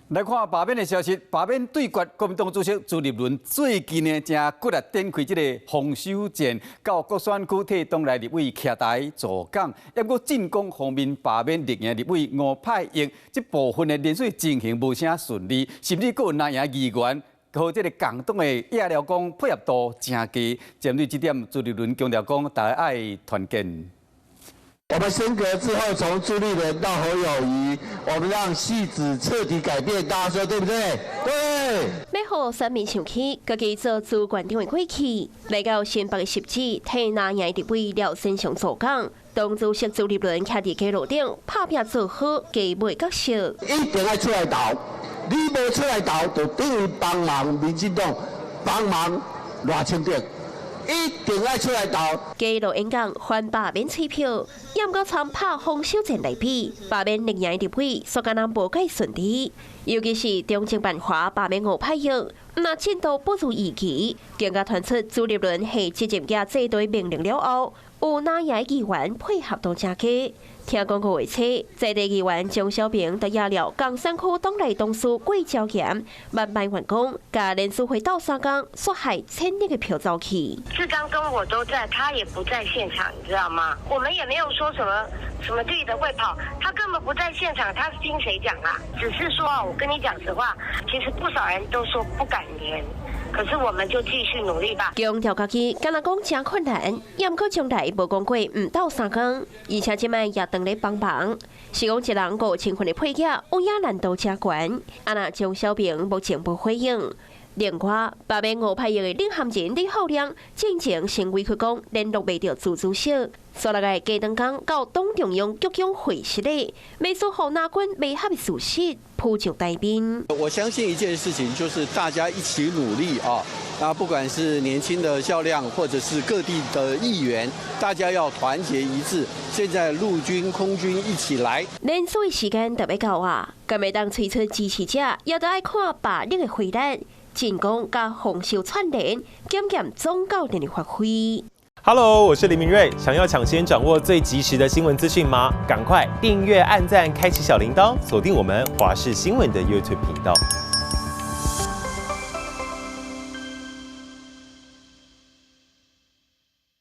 來看罷免的消息，罷免對決國民黨主席朱立倫最近呢，誠骨力展開這个防守戰，到各選區替黨內立委徛台助講，抑閣進攻方面罷免綠營立委吳霈穎，這部分的連署情形無啥順利，甚至閣有藍營議員和這个共黨的野寮講配合度誠低。針對這點，朱立倫強調講，大家愛團結。我們升格之後，從朱立倫到侯友宜，我們讓汐止徹底改變，大家說對不對？對。欲予選民生氣，家己做主縣長的過去，來到新北的汐止，替藍營立委廖先祥助講，黨主席朱立倫徛佇街路頂，拍拚做好街尾角色。一定愛出來投，你無出來投，就等於幫忙民進黨，幫忙賴清德。一定愛出來投。街路演講反罷免催票，猶閣參拍防守戰來比，罷免綠營立委，煞敢若無介順利。尤其是中正萬華罷免吳霈穎，若進度不如預期，更加傳出朱立倫下執政者這堆命令了後，有藍營議員配合度誠低。聽講五月初，在地議員鍾小平就壓了岡山區黨內董事郭昭賢，慢慢員工，共聯署會鬥三工，煞害千億的票走去。志剛跟我都在，他也不在現場，你知道嗎？我們也沒有說什麼什麼綠的會跑，他根本不在現場，他是聽誰講啊？只是說，我跟你講實話，其實不少人都說不敢連。可是我們就繼續努力吧。強調家己，敢若講誠困難，猶閣將來無講過毋鬥相共，而且這擺也當咧幫忙，是講一人5000份的配額，有影難度誠懸。啊若鍾小平目前無回應。另外，罷免吳霈穎的領銜人李浩亮，進前先委屈講聯絡袂著朱主席，煞來個加長工到黨中央局長會室咧，欲予藍軍袂合的事實浮上台面。我相信一件事情，就是大家一起努力啊！那不管是年輕的較量，或者是各地的議員，大家要團結一致。現在陸軍、空軍一起來。連署的時間特別到啊，敢會當催出支持者，也都愛看罷免的回力。進攻佮防守串聯，檢驗總教練的發揮。 Hello，我是林明瑞。想要搶先掌握最及時的新聞資訊嗎？趕快訂閱、按讚、開啟小鈴鐺，鎖定我們華視新聞的 YouTube 頻道。